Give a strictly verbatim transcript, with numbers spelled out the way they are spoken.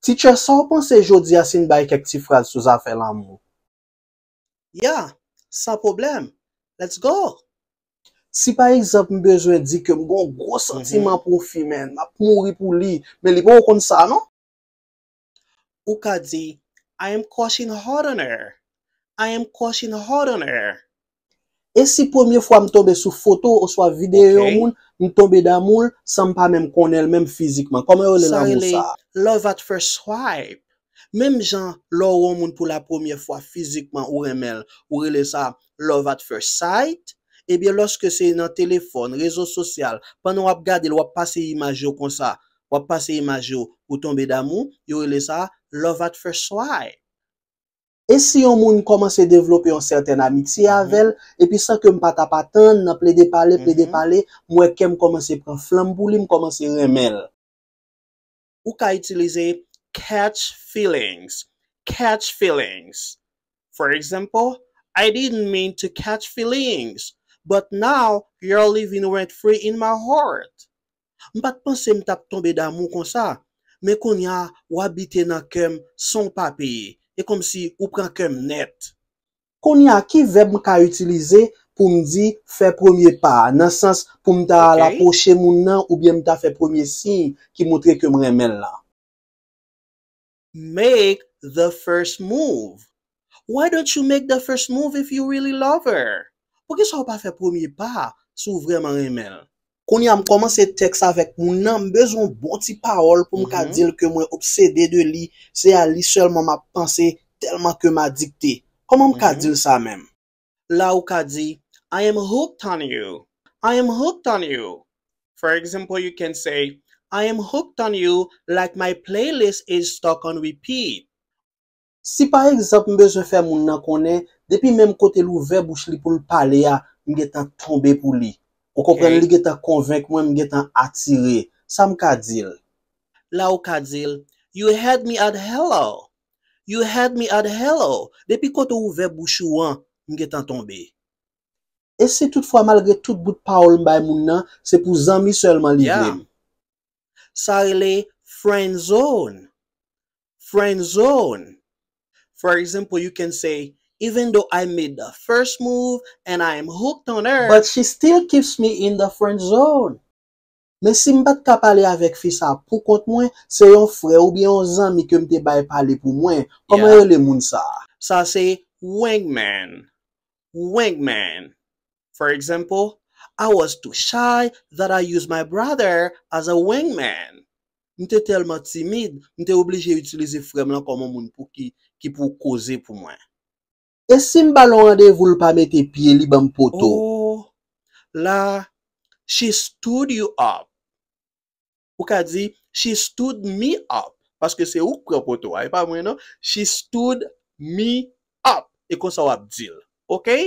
Teacher, sa w panse jodi a si n bay kèk ti fraz sou zafè lanmou? Yeah, san pwoblèm. Let's go! Si pa egzanp m bezwen di ke m gen yon gwo santiman pou yon fi, man, m ap mouri pou li, men li poko konn sa non. Ou ka di, I am crushing hard on her. I am crushing hard on her. E si premye fwa m tonbe sou foto oswa videyo yon moun, m tonbe damou l san m pa menm konnen l menm fizikman? Kòman yo rele lanmou sa a? Love at first swipe. Menm jan lè w wè yon moun pou la premyè fwa fizikman ou renmen l, ou rele sa love at first sight. Ebyen lòske se nan telefòn, rezo sosyal, pandan w ap gade l, w ap pase imaj yo konsa, w ap pase imaj yo, ou tonbe damou, yo rele sa love at first swipe. E si yon moun kòmanse devlope yon sètèn amitye avè l, epi san ke m pa t ap atann, nan plede pale, plede pale, m wè kè m kòmanse pran flanm pou li, m kòmanse renmen l? Ou ka itilize catch feelings. Catch feelings. For example, I didn't mean to catch feelings, but now you're living rent free in my heart. M pa t panse m t ap tonbe damou konsa, men kounye a w abite nan kè m san w pa peye. E kòmsi ou pran kè m nèt. Kounye a, ki vèb m ka itilize pou m di fè premye pa a, nan sans pou m ta al apwoche moun nan oubyen m ta fè premye siy ki montre ke m renmen l lan? Make the first move. Why don't you make the first move if you really love her? Poukisa w pa fè premye pa a si w vrèman renmen l? Kounye a m kòmanse tèks avèk moun nan, m bezwen yon bon ti pawòl pou m ka di l ke mwen obsede de li, se a li sèlman m ap panse tèlman ke m adikte. Kòman m ka di l sa menm? La ou ka di, I am hooked on you. I am hooked on you. For example, you can say, I am hooked on you like my playlist is stuck on repeat. Si pa egzanp m bezwen fè moun nan konnen, depi menm kote l ouvè bouch li pou l pale a, m gentan tonbe pou li. Ou konprann, li gentan konvenk mwen, m gentan atire. Sa m ka di l? La ou ka di l, You had me at hello. You had me at hello. Depi kote w ouvè bouch ou an, m gentan tonbe. E si toutfwa malgre tout bout pawòl m bay moun nan, se pou zanmi sèlman li vle m? Sa rele friend zone. Friend zone. For example, you can say, Even though I made the first move and I am hooked on her, but she still keeps me in the friend zone. Men si m pa t ka pale avèk fi sa a poukont mwen, se yon frè oubyen yon zanmi ke m te bay pale pou mwen. Kòman yo rele moun sa a? Sa se wingman. Wingman. For example, I was too shy that I used my brother as a wingman. M te tèlman timid, m te oblije itilize frè m lan kòm yon moun pou ki, ki pou koze pou mwen. E si m ba l yon randevou, l pa mete pye, li ban m poto? Oh, la, she stood you up. Ou ka di, she stood me up. Paske se ou k pran poto a, e pa mwen non. She stood me up. E konsa w ap di l. Oke?